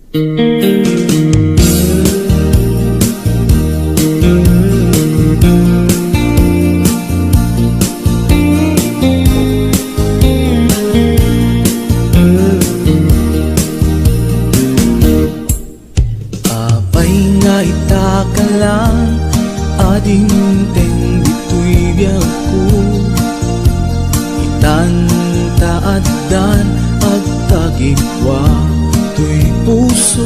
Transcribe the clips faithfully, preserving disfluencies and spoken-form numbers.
Apay nga ita ka lang a dimteng ditoy biagko? Itan ta addan agtagikua toy puso.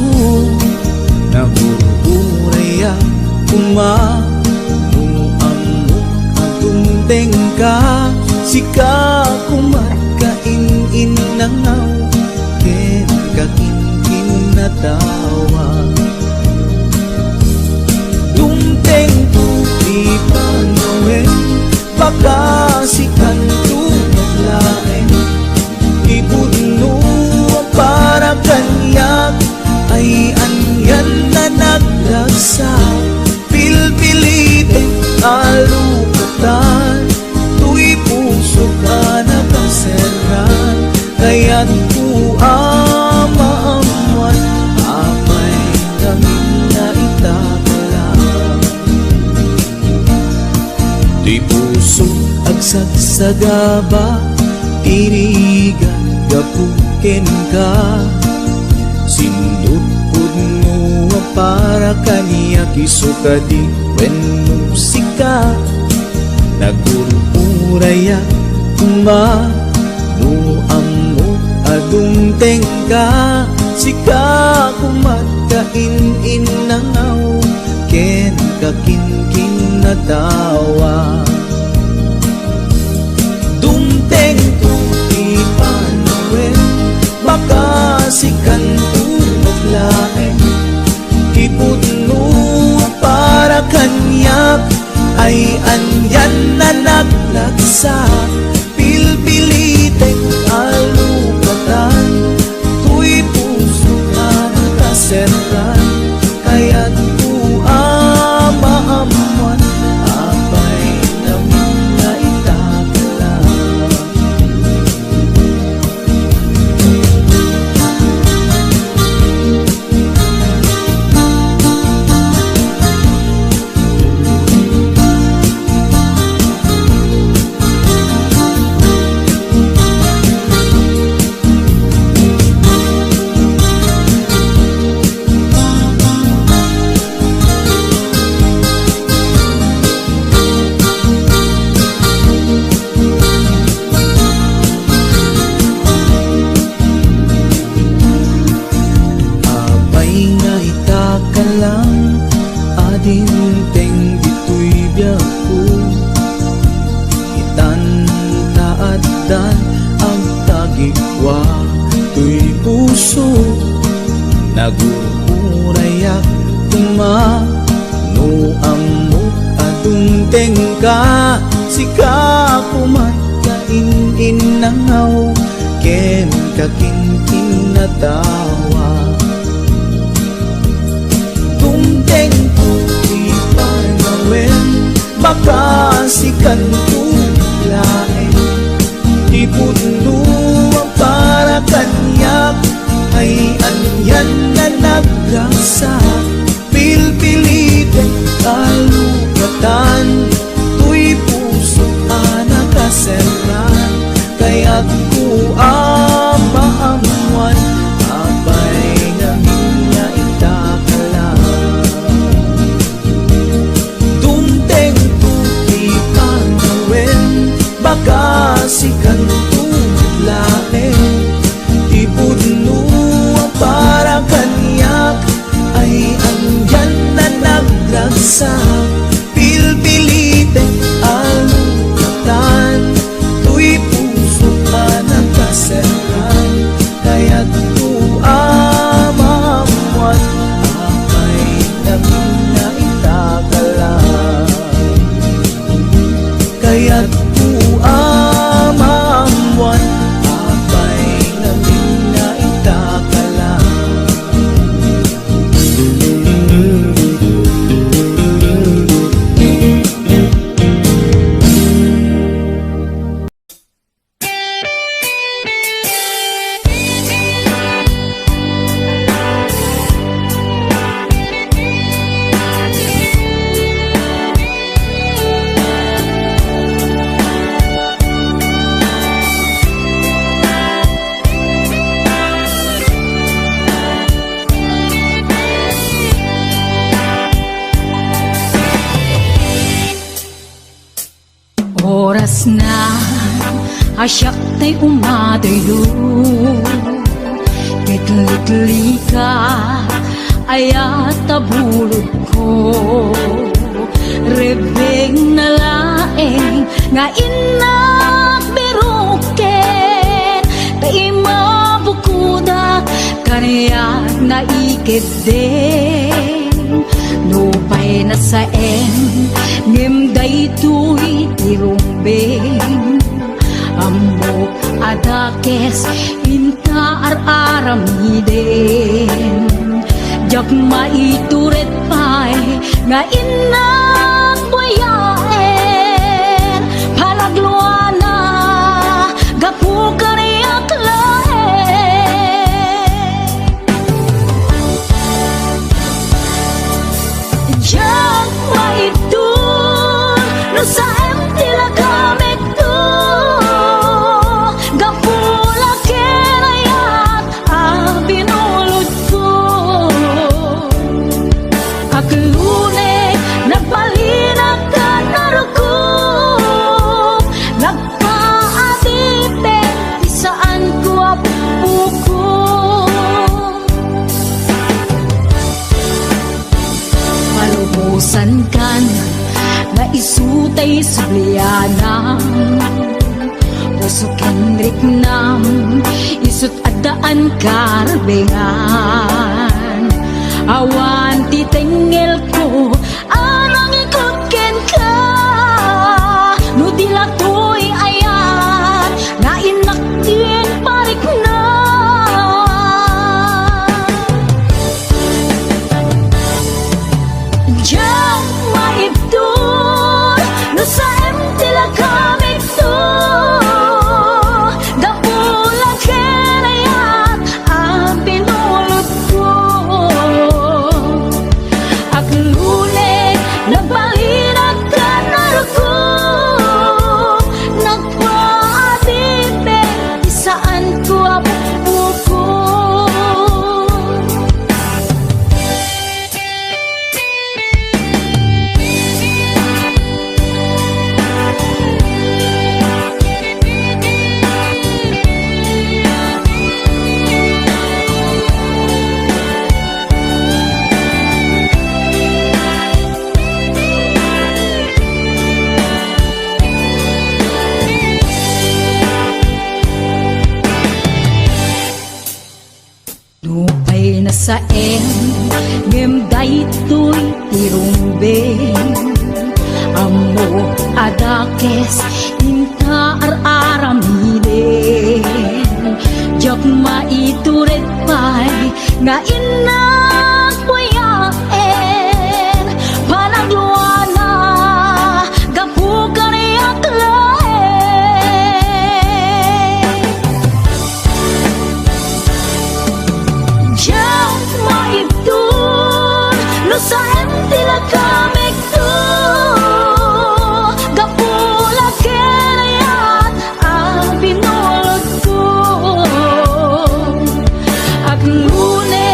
Nagur-urayak koma no ammok a dumtengka. Sika koma kain-innangaw ken kakinkinatawa. Dumtengto ti panawen, baka sikanto met laeng. Ti pudno a para kaniak ay anian a nagragsak. Pilpilitek a lukatan toy pusok a nakaserran. Kayatko a maammuan, apay ngamin nga ita ka lang. Toy puso agsagsagaba ti rigat gapu kenka. Sindutpudno a para kaniak, isu kadi wenno sika. Nagur-urayak koma no ammok a dumtengka. Sika koma kain-innangaw ken kakinkinatawa. Dumtengto ti panawen, baka sikanto met laeng. Ti pudno a para kaniak ay anian a nagragsak. Pilpilitek a lukatan toy puso a nakaserran. Kayatko a maammuan, apay ngamin nga ita ka lang. Apay nga ita ka lang a dimteng ditoy biagko. Itan ta addan agtagikua toy puso. Nagur-urayak koma no ammok a dumtengka. Sika koma kain-innangaw ken kakinkinatawa. Dumtengto ti panawen, baka sikanto laeng. Ti pudno a para kaniak ay anian a nagragsak. Pilpilitek a lukatan toy puso a nakaserran. Kayatko a maammuan, apay ngamin nga ita ka lang. Dumtengto ti panawen, baka sikanto met laeng. Ti pudno a para kaniak ay Na, a siak tay umataydo, ket liklika, ayat a bulodko. Rebbengna laeng nga innak biroken, ta imabukodak, kaniak naikeddeng. Nupay nasaem, ngem daytoy ti rumbeng. Ammok a dakes inta ar-aramiden. Diak maitured pay nga innak buyaen. Panagluana, gapu kaniak laeng. Diak maibtur no saem ti lagamekto, gapu la ken ayat a binulodko. Aglune, nagbalinak ken narukop, nagpaadipen ti saanko a buko. Palubosankan nga isu tay sublianam. Puso ken riknam, isut' addaan karbengan. Awan ti tengngelko a nangikut kenka. No di la toy ayat nga innak ti parikna. Diak maibtur no saem ti lagamekto, gapu la ken ayat a binulodko. Aglune, nagbalinak ken narukop, nagpaadipen ti saanko a buko. Nupay nasaem, ngem daytoy ti rumbeng. Ammok a dakes inta ar-aramiden. Diak maitured pay nga innak buyaen. Panagluana, gapu kaniak laeng. Diak maibtur no saem ti lagamekto, gapu la ken ayat a binulodko. Aglune,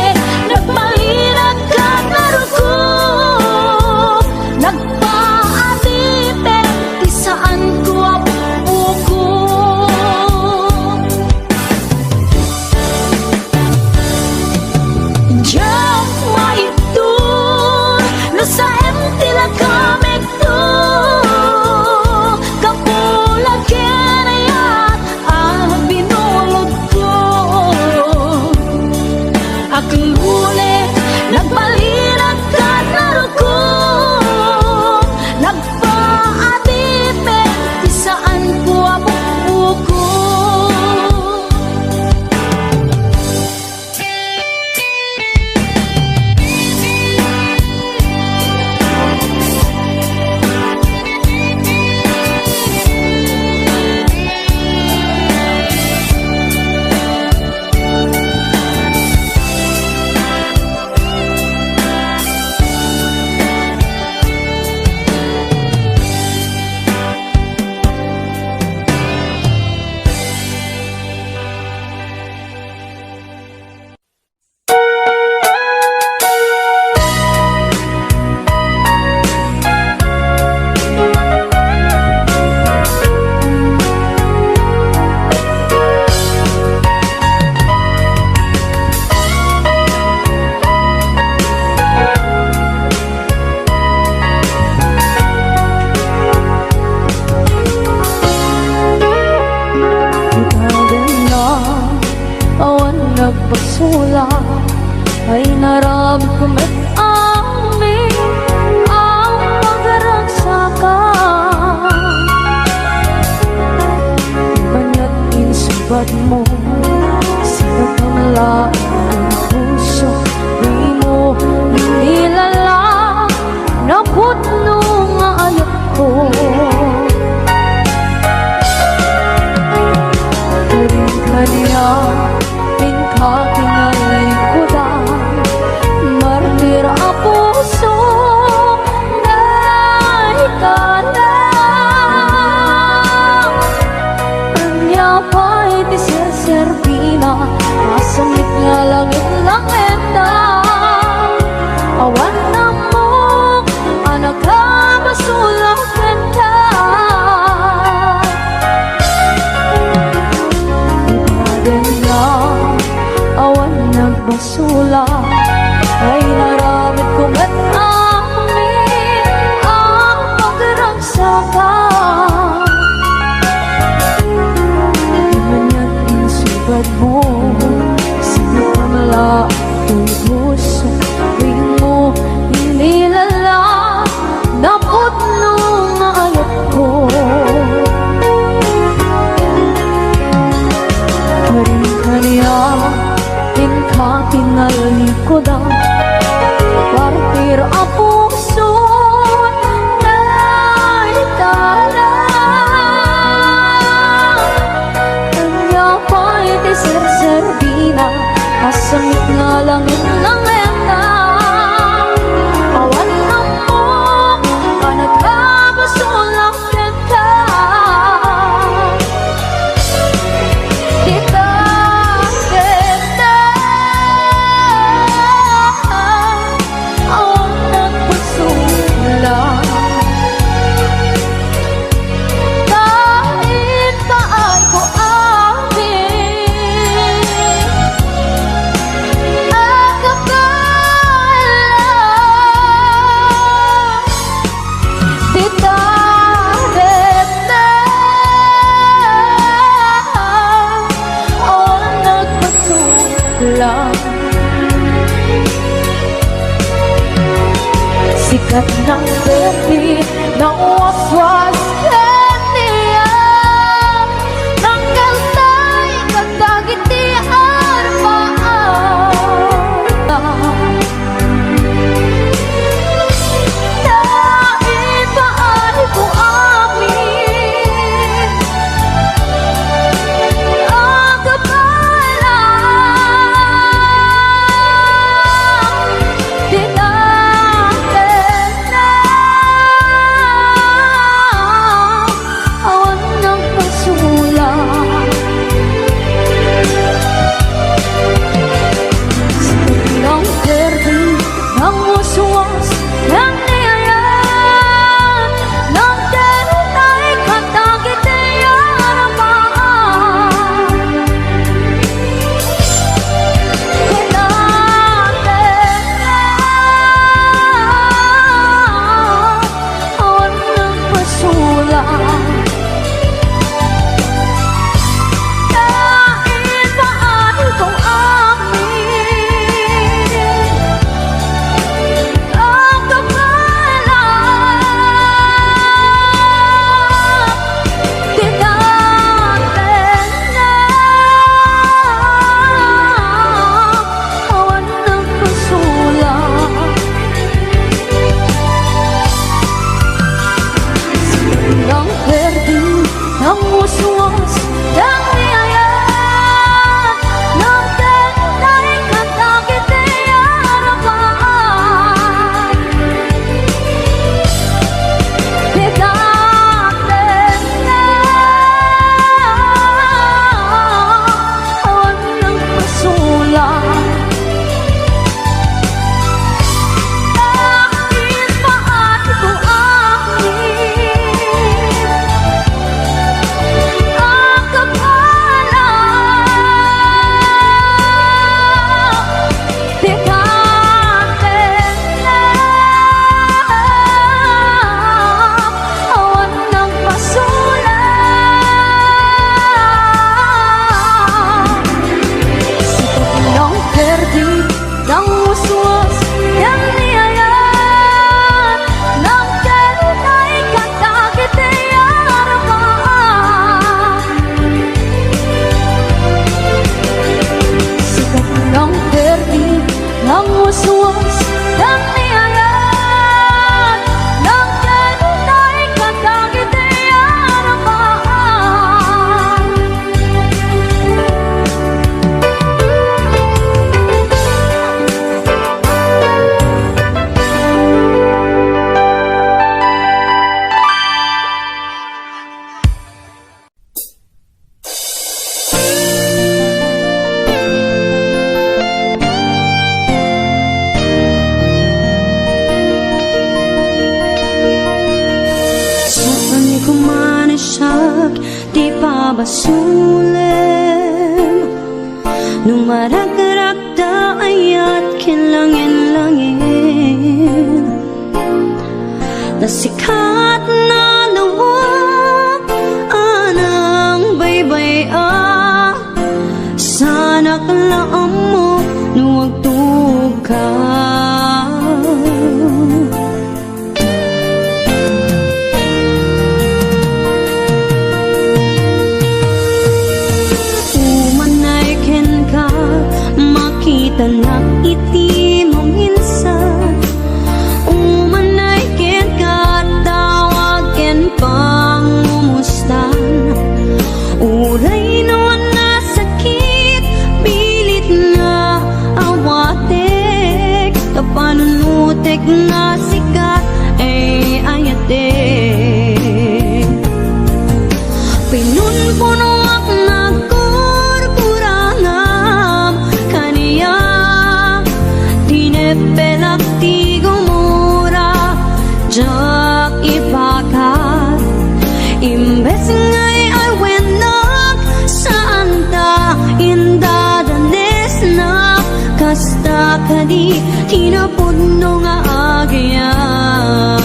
nagbalinak ken narukop, nagpaadipen ti saanko a buko. Diak maibtur no saem ti lagamekto, gapu la ken ayat a binulodko. Aglune, nagbalinak ken narukop, nagpaadipen ti saanko a buko. Ay naramidko met amin a pagragsakam. Maniat insubadmo, sino pamla ang puso, dimo nilala, napudno nga ayatko. Kaniak, inka kinalikudan, martir a puso, naikana. Ania pay ti serserbina, masamit nga langit-langitna, awan ammok a nakabasol kenka. Ipadana, awan nagbasol, ay naramidko met amin a pagragsakam. Maniat insubadmo, sino pamla ang puso, dimo nilala, napudno nga ayatko. Kaniak, inka kinalikudan, martir a puso, naikana. Ania pay ti serserbina, masamit nga langit-langitna, awan ammok a nakabasol kenka. Dita, dita, awan nagbasol. Ta ipaayko amin a kappala. Dita, dita, awan nagbasol. Sikat ng birthday, nawaswas kaniak, nangkaltay kadagiti arpaam. Naipaayko amin a kappala. Dita, dita, Ang waswas, dagiti ayat, nagdadutay kadagiti arabaan. Saanko man a siak ti pabasolem no maragrakda ayat ken langin-langin. Ta sika ti nalawag a nangbaybay-a, saanak la ammo no agtugka. Umanay kenka, makitanak iti maminsan. Umanay kenka, tawag ken pangumustan. Uray no nasakit, pilit nga awatek, ta panunotek nga sika ti ayatek. Pinunpunoak nagkurkurangam kaniak, tineppelak ti gumura, diak ipakat. Imbes nga ay-awennak, saan ta indadanesnak, kasta kadi ti napudno nga agayat.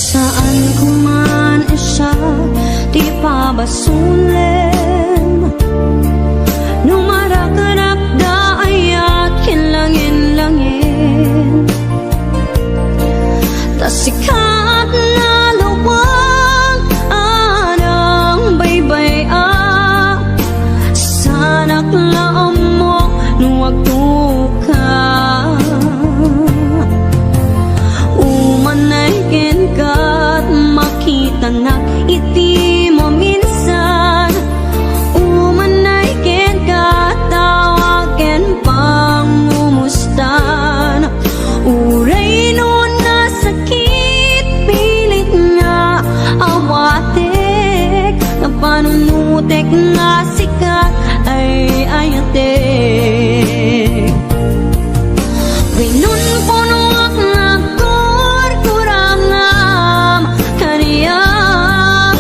Saanko man a siak ti pabasolem no maragrakda ayat ken langin-langin. Ta sika ti nalawag a nangbaybay-a, saanak la ammo no agtugka. Umanay kenka, makitanak iti maminsan. Umanay kenka, tawag ken pangumustan. Uray no nasakit, pilit nga awatek, ta panunotek nga sika ti ayatek. Pinunpunoak nagkurkurangam kaniak,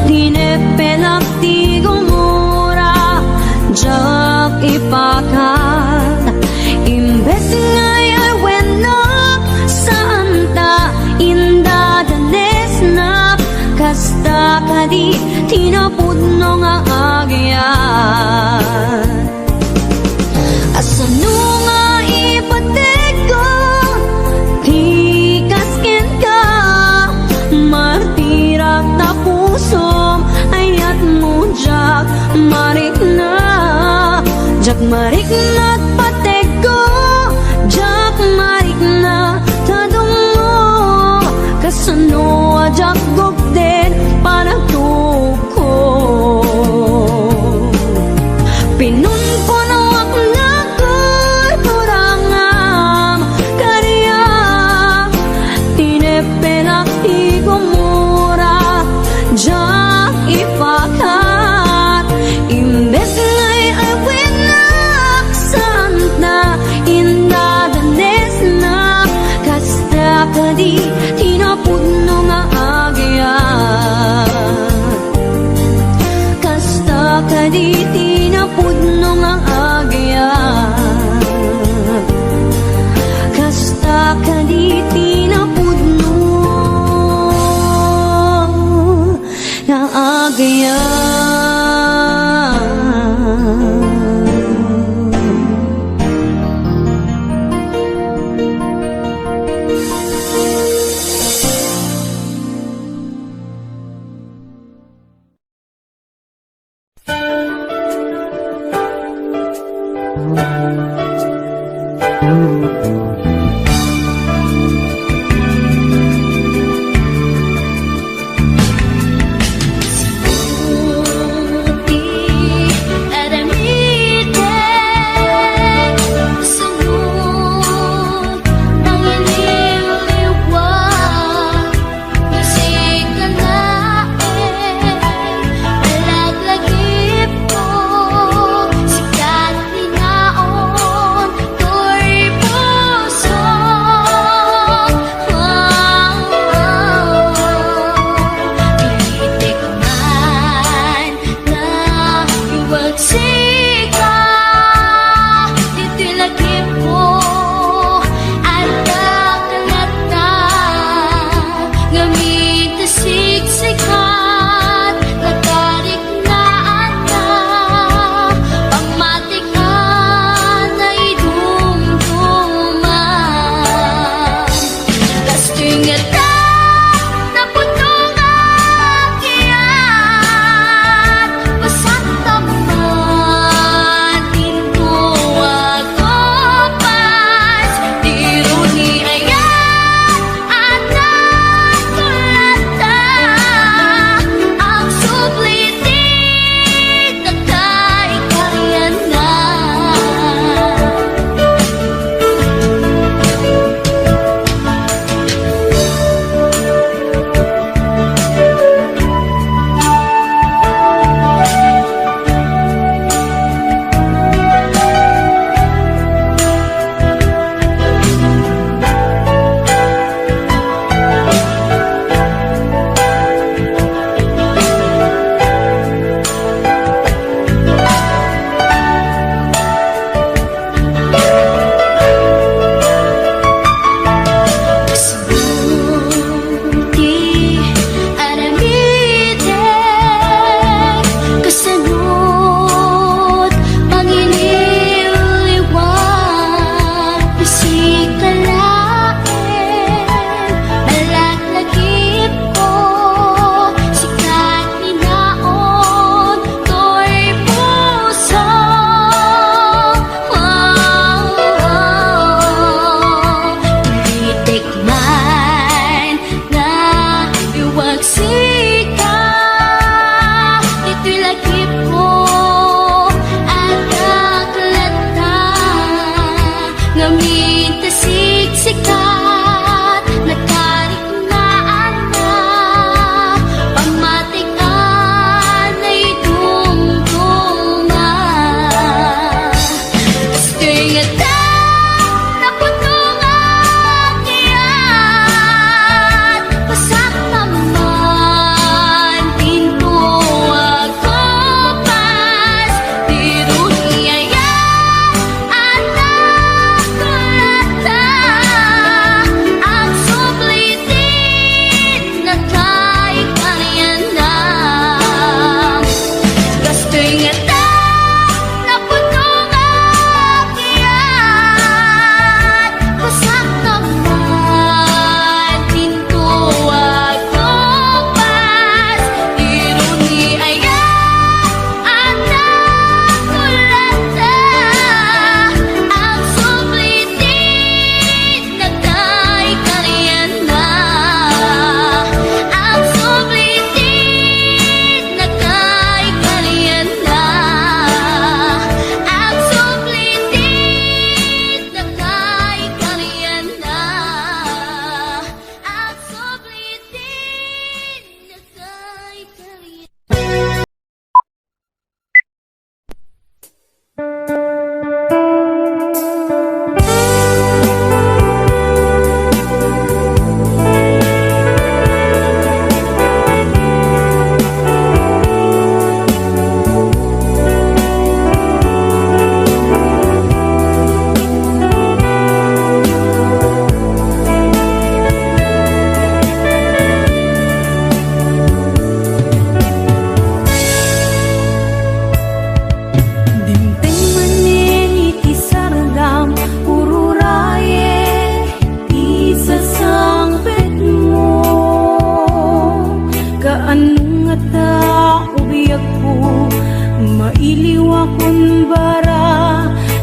tineppelak ti gumura, diak ipakat. Imbes nga ay-awennak, saan ta indadanesnak, kasta kadi ti napudno nga agayat. Kasano nga ipategko ti kas kenka? Martirak ta pusom, ayatmo diak marikna. Diak marikna ti pategko, diak marikna ti adungngo. Kasano a diak gugden panagtug- ko. Pinunpunoak nagkurkurangam kaniak, tineppelak ti gumura, diak ipakat. Imbes nga ay-awennak, saan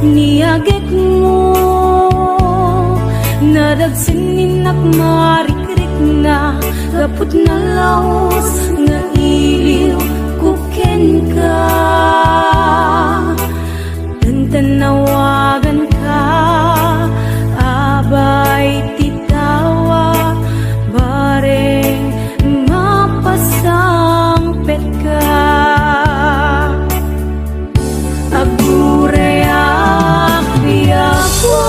Ni agekmo, nadagsen ni innak marikrikna, gapu ta nalaus nga iliwko kenka. Tantan nawaganka, abay ti tawa, bareng mapasangpetka. Agurayak, biakoy,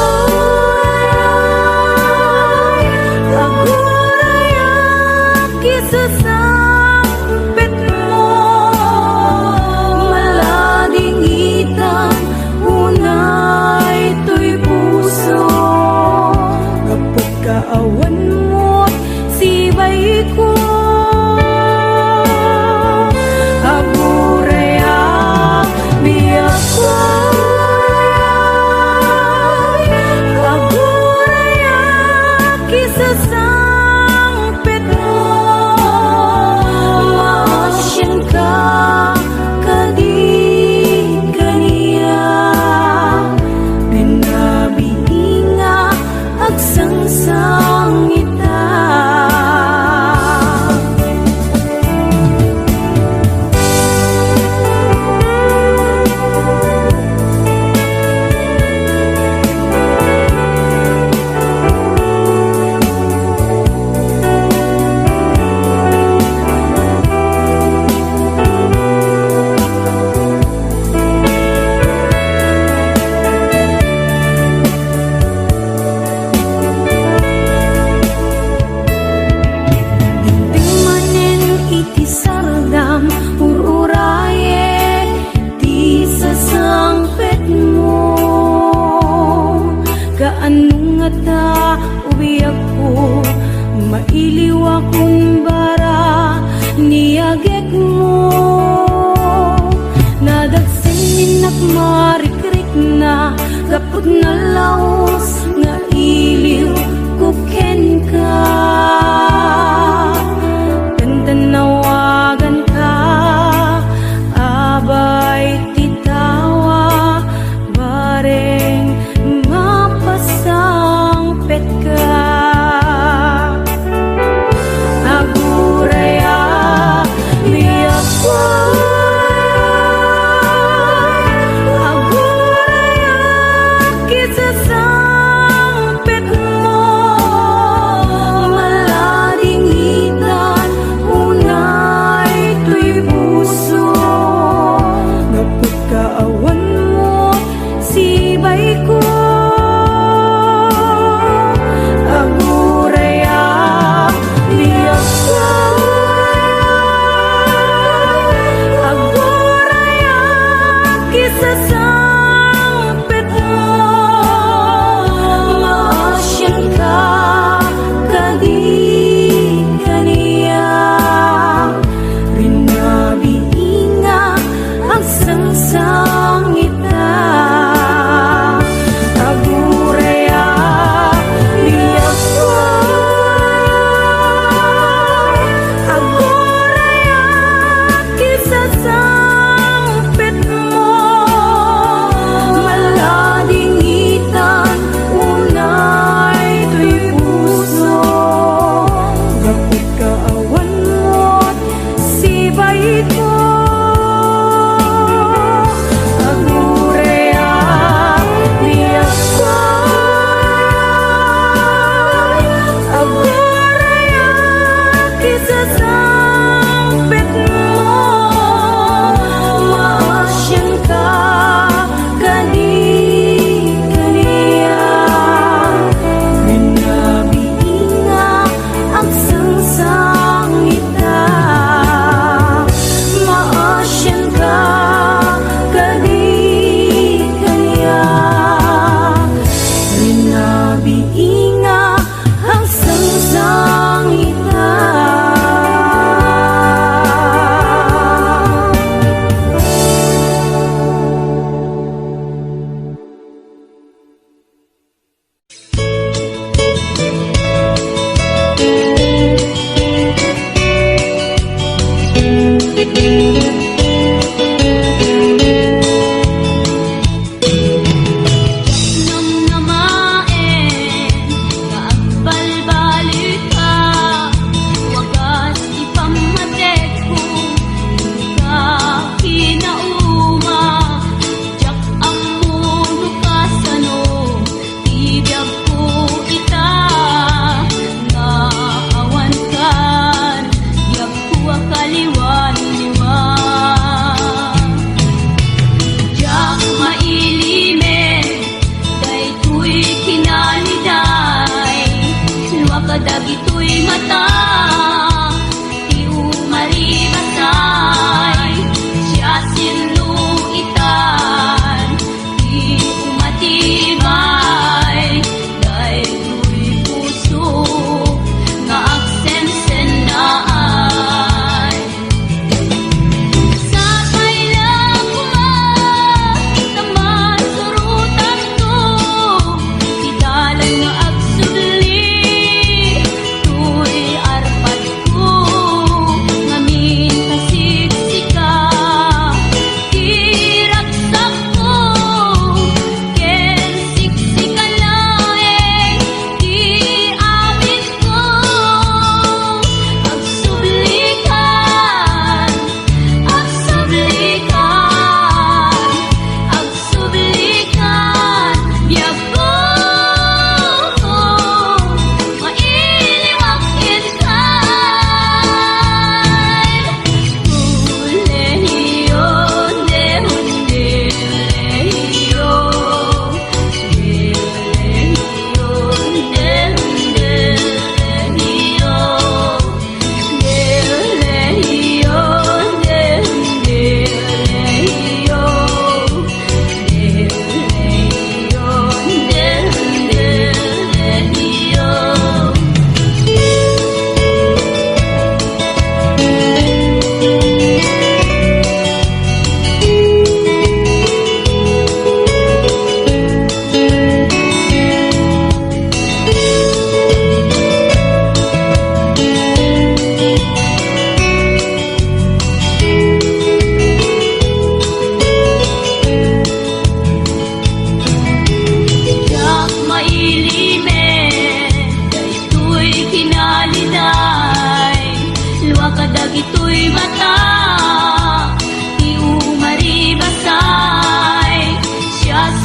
agurayak, isasangpetmo, maladingitan, unay toy puso, gapu ta awan met sibaiko. Agurayak, biakoy, agurayak, isasangpetmo, maasianka kadi kaniak, ken abiin nga agsangsangita. Dimteng manen iti sardam, ur-urayek ti sasangpetmo. Kaano ngata, biakko, mailiwakon bara ni agekmo. Nadagsen ni innak marikrikna, gapu ta nalaus nga iliwko kenka. Tantan nawaganka, abay ti tawa, bareng mapasangpetka. Agurayak, biakoy, agurayak, isasangpetmo,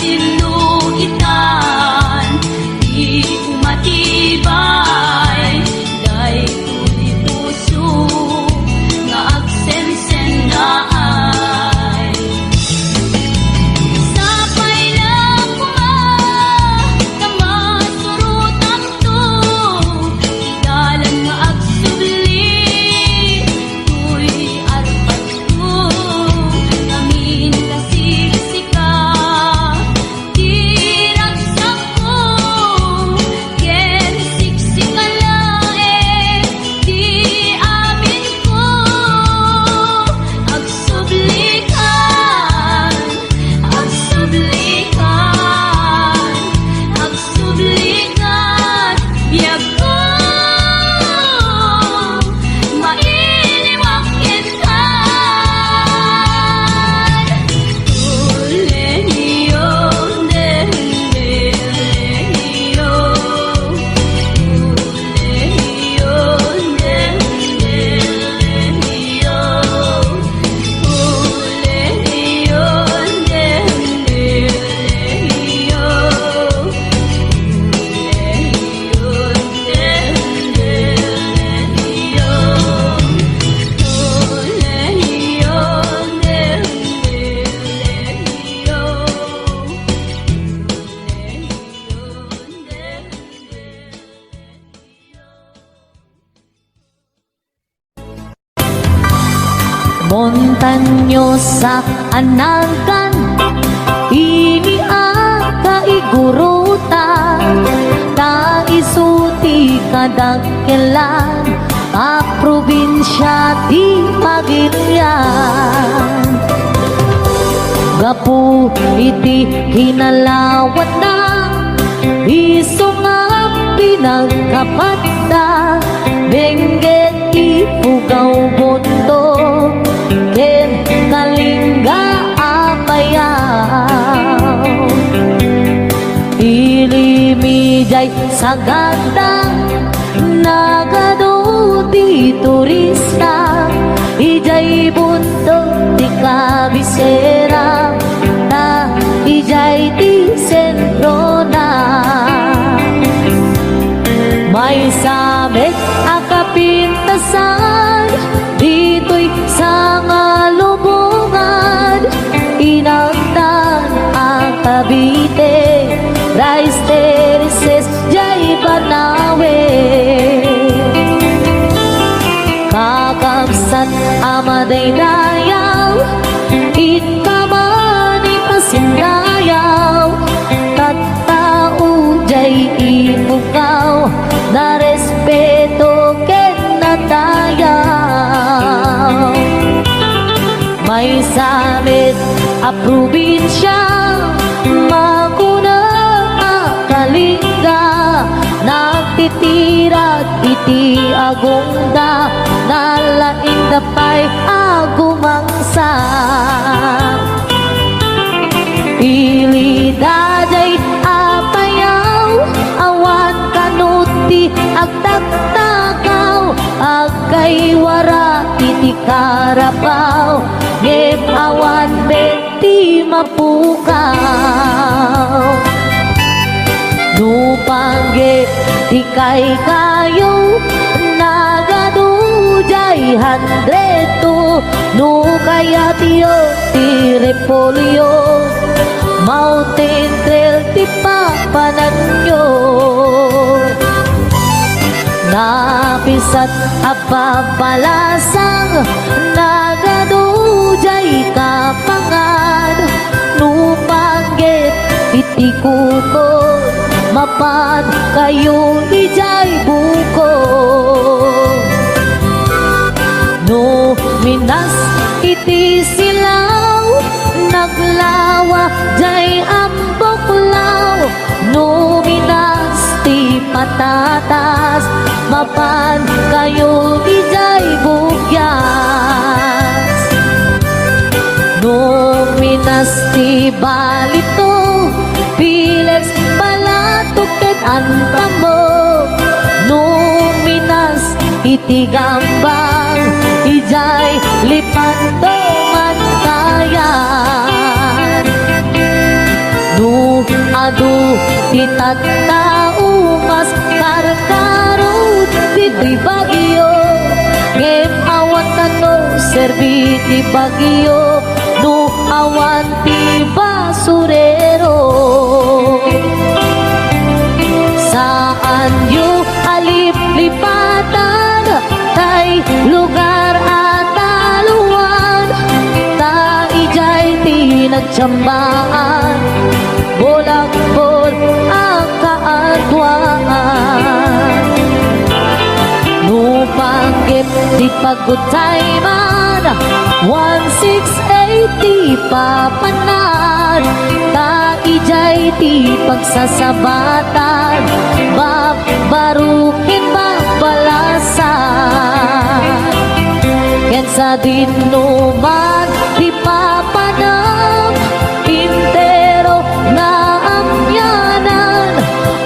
Inno itan, di umatibay, daytoy puso nga agsensennaay. Sapay la koma ta masurotanto, ti dalan nga agsubli, toy arpat ngamin kasiksika, ti ragsakko, ken siksika laeng ti aminko. Agsublikan, agsublikan, agsublikan, biagko. Mailimak kenka. Montañosa a nagan, ini a kaigurutan, ta isu ti kadakkelan a probinsia ti Pagilian. Gapu iti kinalawanna, isu nga pinagkapatda, benngeg ipugaw, bundok, ken Kalinga a bayaw. Ilim idiay sagada, nagadu ti turista, idiay bundok ti kabisera, ta idiay ti sentrona. Maysa met a kapintasan, ditoy sangalubongan, inagtan a Cavite, rice terraces diay banawen. Kakabsat a madaydayaw, inka manen a sindayaw, tattao diay ipugaw, narespeto ken nadayaw. Maysa met a probinsia, makuna a Kalinga, nagtitirak iti agongda, nalaingda pay a gumangsa. Ili daydiay a payaw, awan kano ti agtaktakaw, agkaywara iti karabaw, ngem awan met ti mapukaw. No panggep ti kaykayo, nagadu diay handretto, no kayatyo ti repolyo, mountain trail ti papananyo. Napisat a pabalasang, nagadu diay kapangan, no panggep iti kuko, mapan kayo idiay buko. No minas iti silaw, naglawa diay ambuklaw. No minas ti patatas, mapan kayo idiay bugyas. No minas ti balito, pilex, balatok, ket antamok. No minas iti gambang, idiay Lepanto man kayan. No Ti tattao kas karkarud ditoy Baguio, ngem awan kano serbi ti Baguio no awan ti basurero. Saanyo a liplipatan tay lugar a taluan, ta idiay ti nagtsambaat, bulakbol a kaatuan. No panggep ti pagutay man, one six eight ti papanan, ta idiay ti pagsasabatan, bab- Baruken bagbalasan. Ken sadinoman ti papanam, entero naamyanan,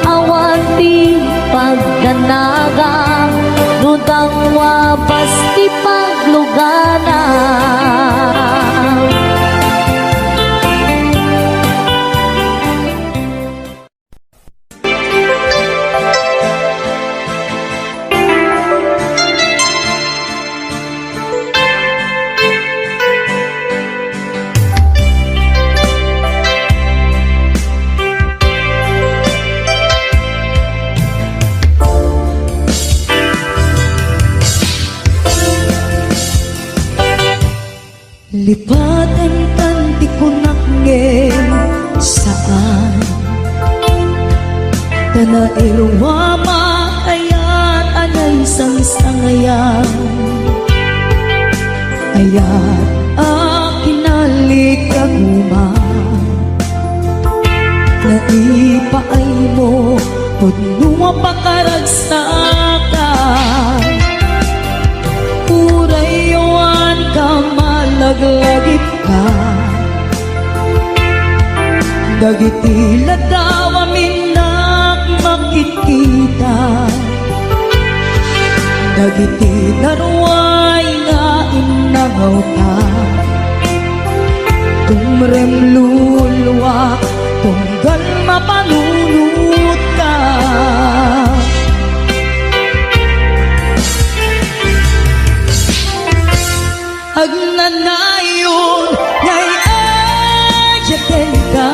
awan ti pagdanagan, no dangwabas ti pagluganan. Lipatankan ti kunak ngem saan. Ta nairua makayat a naisangsangayan. Ayat a kinaligaguman. Naipaaymo pudno a pakaragsakan. Uray awan ka malaglagipka. Dagiti ladaw a minnak makitkita. Dagiti naruay nga innangawta. Tumrem luluak tunggal mapanunotka. Agnanayon nga iyatenka,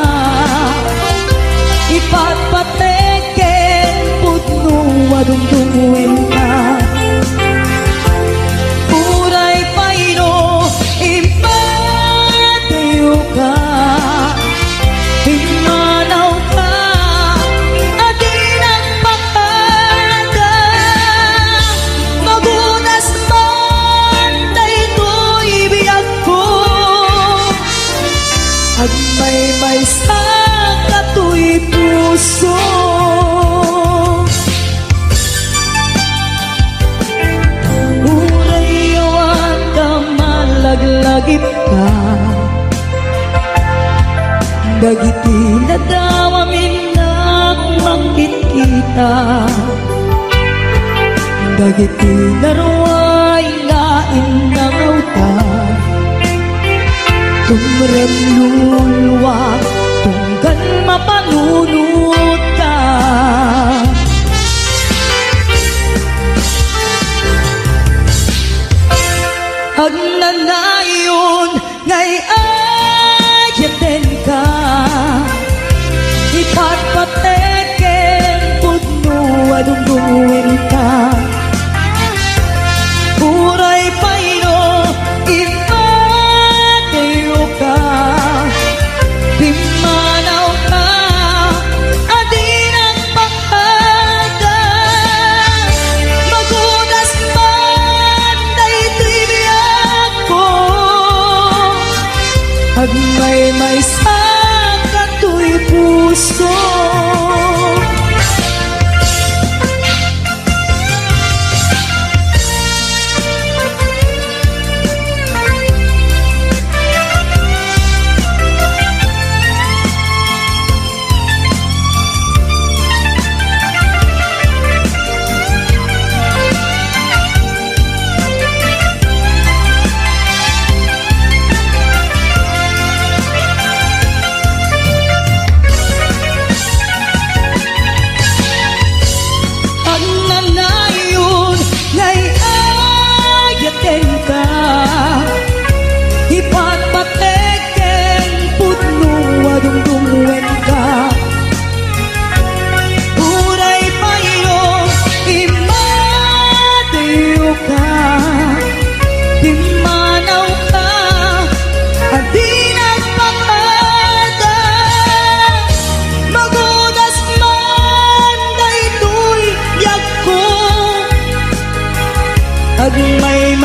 ipatpatek ken pudno a dumdumwemka. Uray pay no impatayka, immanawka a di nagpakada. Magunas man daytoy biagko, agmaymaysa katoy puso. Uray awan ka malaglagipka, dagiti ladaw a minnak makitkita, dagiti naruay nga innangawta. Tumrem luluak tunggal mapanunotka. Agnanayon nga iyatenka, ipatpatek ken pudno a dumdumwemka. Uray pay no impatayka, pimmanawka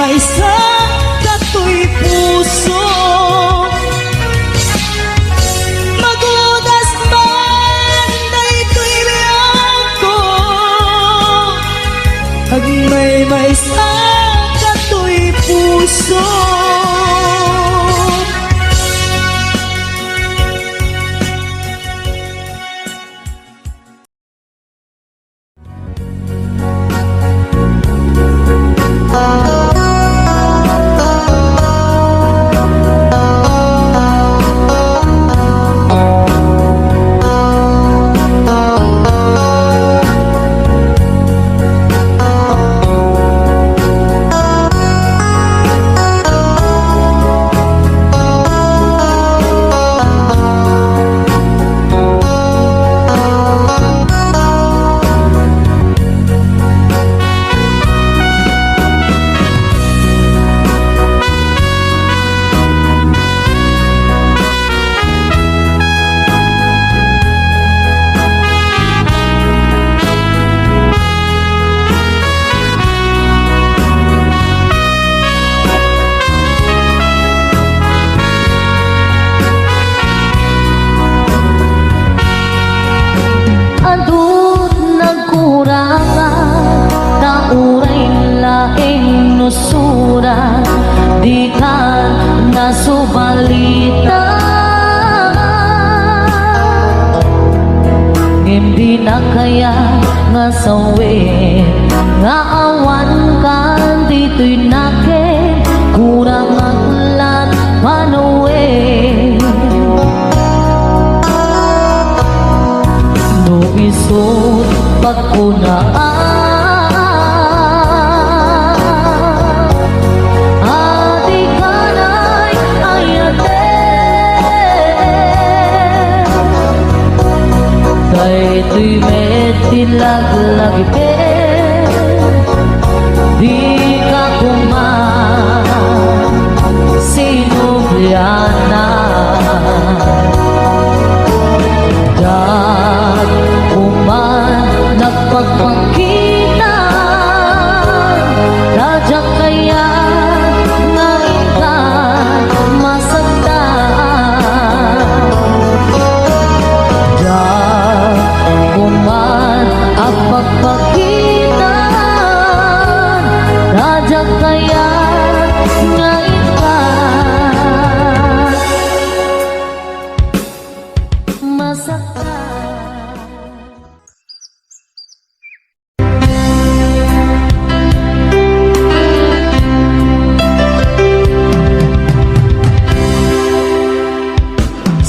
Maysa katoy puso. Magudas man daytoy biagko. Agmaymaysa katoy puso. Adun nagkurangan, ta uray laeng no sura, dika nasubalita. Ngem dina kayat nga sawen nga awan kan ditoy nakem, kurang ak lat panawen. No isut' pagkunaan, a dika nay ayaten. Daytoy met ti laglagipem, dika koma sinublianan. Diak koma nagpakpakitan, ta diak kayat nga inka masaktan. Diak koma agpakpakitan, ta diak kayat nga inka masaktan.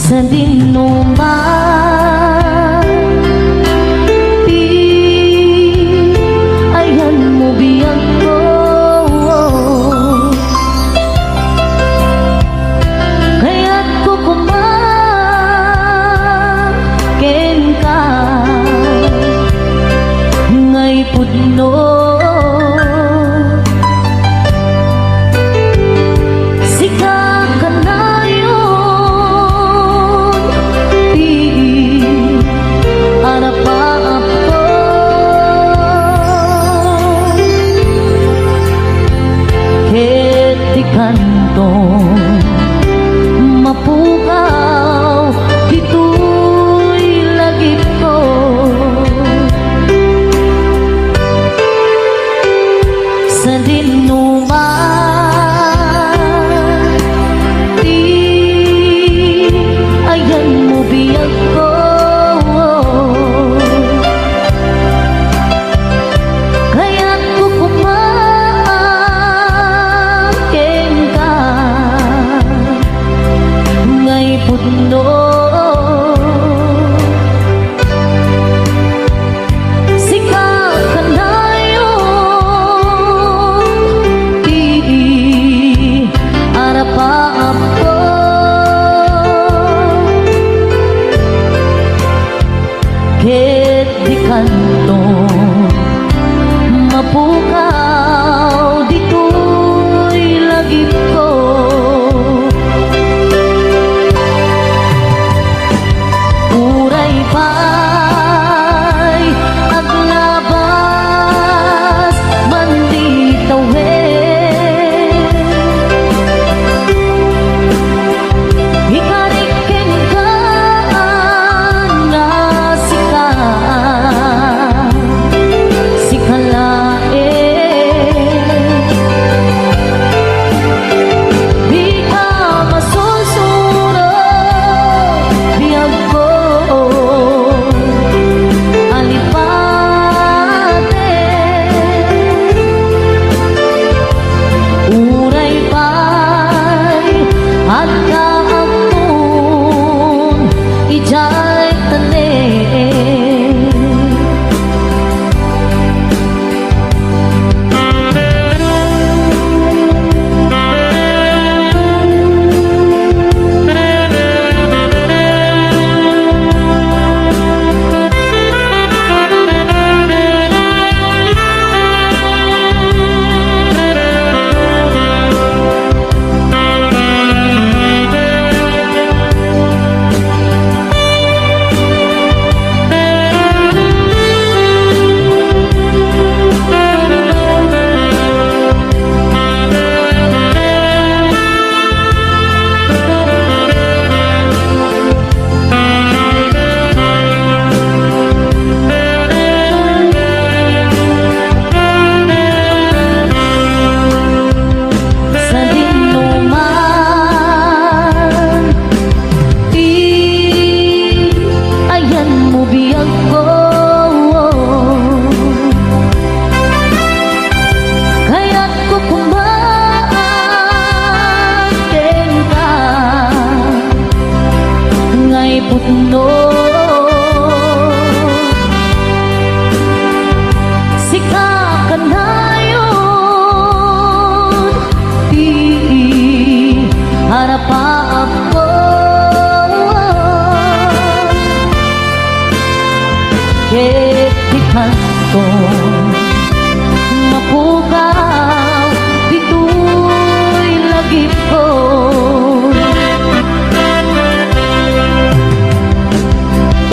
Sadino man ti ayanmo, biagko. Kayatko koma kenka, ngay pudno. Sika kanayon ti arapaapko. Ket dikanto mapukaw ditoy lagipko. Sadino man ti ayanmo, biagko. Kayatko koma kenka, ngay pudno. Sika kanayon ti arapaapko. Ket dikanto mapukaw ditoy lagipko. Uray pay aglabas man ti tawen, Agko, kayatko kumaan kenka, ngay pudno. Sika kanayon ti arapapko. Ket ti kanto mapukaw ditoy lagipko.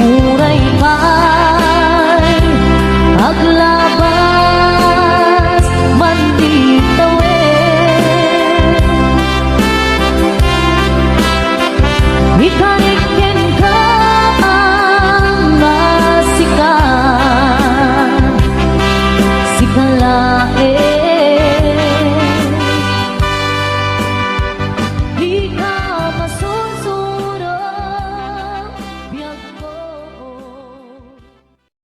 Uray pay aglabas man ti tawen, ikarik kenka nga sika, sika laeng.